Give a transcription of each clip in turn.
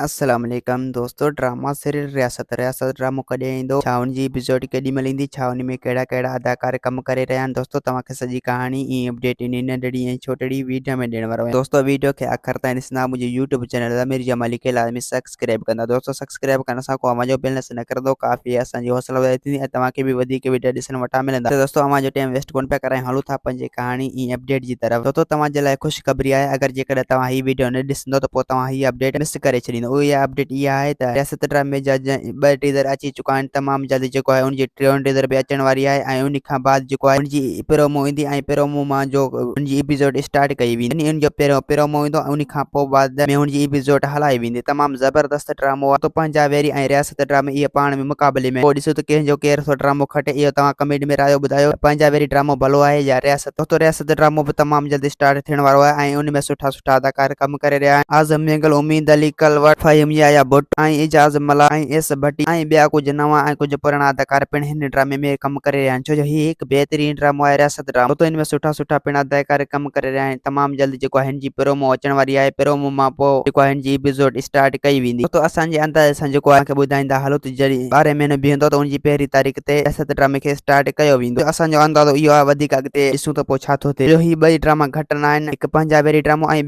السلام عليڪم دوستو ڊراما سيريل رياست رياست ڊرامو ڪڏهن ايندو ڇا ان جي ايپيسوڊ ڪيڏي مهل ايندي ڇا ان ۾ ڪهڙا ڪهڙا اداڪار ڪم ڪري رهيا آهن دوستو توهان کي سڄي ڪهاڻي ۽ اپڊيٽ انهي ننڍڙي ۽ ڇوٽڙي ويڊيو ۾ ڏيڻ وارو آهيان دوستو ويڊيو کي آخر تائين ڏسندا منهنجي يوٽيوب چينل ضمير جمالي کي لازمي سبسڪرائب ڪندا دوستو سبسڪرائب ڪرڻ سان ڪو اوهان جو بيلنس نه ڪرندو ڪافي اسان جي حوصلا افزائي ٿيندي ۽ توهان کي به وڌيڪ ويڊيو ڏسڻ وٽان ملندا ته دوستو اوهان جو ٽائيم ويسٽ ڪونه پيا ڪرايون هلون ٿا پنهنجي ڪهاڻي ۽ اپڊيٽ جي طرف دوستو توهان جي لاء خوش خبري آهي اگر جيڪڏهن توهان هي ويڊيو نه ڏسندو ته پوء توهان هي اپڊيٽ مس ڪري ڇڏيندو اها اپڊيٽ اها آهي ته رياست ڊرامي جا ٻه ٽيزر اچي چڪا آهن تمام جلد جيڪو آهي ان جي ٽيون ٽيزر به اچڻ واري آهي ۽ ان کان بعد جيڪو آهي ان جي پرومو ايندي ۽ پرومو مان جو ان جي ايپيسوڊ اسٽارٽ ڪئي ويندي يعني ان جو پهريون پرومو ايندو ۽ ان کان پوء بعد ۾ ان جي ايپيسوڊ هلائي ويندي تمام زبردست ڊرامو آهي پنهنجا ويري ۽ رياست ڊرامي اهي پاڻ ۾ مقابلي ۾ پوء ڏسو ته ڪنهن جو ڪير ٿو ڊرامو کٽي اهو توهان ڪمينٽ ۾ رايو ٻڌايو ته پنهنجا ويري ڊرامو ڀلو آهي يا رياست دوستو رياست ڊرامو به تمام جلد اسٽارٽ ٿيڻ وارو آهي ۽ ان ۾ سٺا سٺا اداڪار ڪم ڪري رهيا آهن. اعظم مينگل، اميد علي ڪلوڙ، فهيم يحيٰ ڀٽ ۽ اعجاز ملاح ۽ ايس ڀٽي ۽ ٻيا ڪجهه نوان ۽ ڪجهه پراڻا اداڪار پڻ هن ڊرامي ۾ ڪم ڪري رهيا آهن ڇو جو هي هڪ بهترين ڊرامو آهي رياست ڊرامو دوستو ان ۾ سٺا سٺا پڻ اداڪار ڪم ڪري رهيا آهن تمام جلد جيڪو آهي هن جي پرومو اچڻ واري آهي پرومو مان پوء جيڪو آهي هن جي ايپيسوڊ اسٽارٽ ڪئي ويندي دوستو اسان جي اندازي سان جيڪو آهي اوهان کي ٻڌائيندا هلو ته جڏهن ٻارهين مهينو بيهندو ته ان جي پهرين تاريخ تي رياست ڊرامي کي اسٽارٽ ڪيو ويندو. اسان جو اندازو اهو آهي وڌيڪ اڳتي ڏسون ته پوء ڇا ٿو ٿئي. جو هي ٻئي ڊراما گهٽ نه آهن هڪ پنهنجا ويري ڊرامو ۽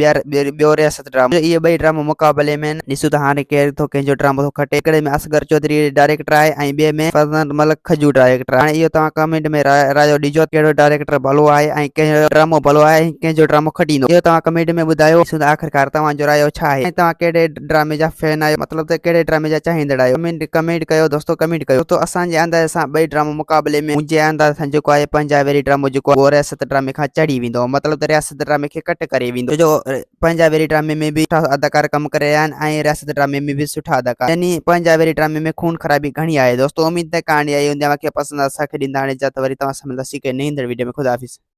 ٻيو رياست ڊرامو. جو اهي ٻئي ڊراما مقابلي ۾ آهن. ڏسون ته هاڻي ڪير ٿو ڪنهن جو ڊرامو ٿو کٽي. هڪڙي ۾ اصغر چوڌري ڊائريڪٽر آهي ۽ ٻئي ۾ فرزند ملڪ کجو ڊائريڪٽر آهي. هاڻي اهو توهان ڪمينٽ ۾ رايو ڏجو ته ڪهڙو ڊائريڪٽر ڀلو آهي ۽ ڪنهن جو ڊرامو ڀلو آهي ۽ ڪنهن جو ڊرامو کٽيندو. اهو توهان ڪمينٽ ۾ ٻڌايو. ڏسون ته آخرڪار توهان جو رايو ڇا آهي ۽ توهان ڪهڙي ڊرامي جا فين آهيو مطلب ته ڪهڙي ڊرامي جا چاهيندڙ آهيو ڪمينٽ ڪمينٽ ڪيو دوستو ڪمينٽ ڪيو دوستو اسان جي اندازي سان ٻئي ڊرامو مقابلي ۾ منهنجي اندازي سان جيڪو آهي پنهنجا ويري ڊرامو جيڪو آهي رياست ڊرامي کان چڙهي ويندو مطلب ته رياست ڊرامي کي ڪٽ ڪري ويندو ڇو جو پنهنجا ويري ڊرامي ۾ به سٺا اداڪار ڪم ڪري رهيا آهن ۽ رياست ڊرامي ۾ به سٺا اداڪار يعني پنهنجا ويري ڊرامي ۾ خون خرابي گهڻي آهي دوستو اميد ته ڪهاڻي آئي هوندي اوهان کي پسند اسان کي ڏيندا هاڻي اجازت وري توهان سان ملنداسين ڪنهن نئين ايندڙ ويڊيو ۾ خدا حافظ.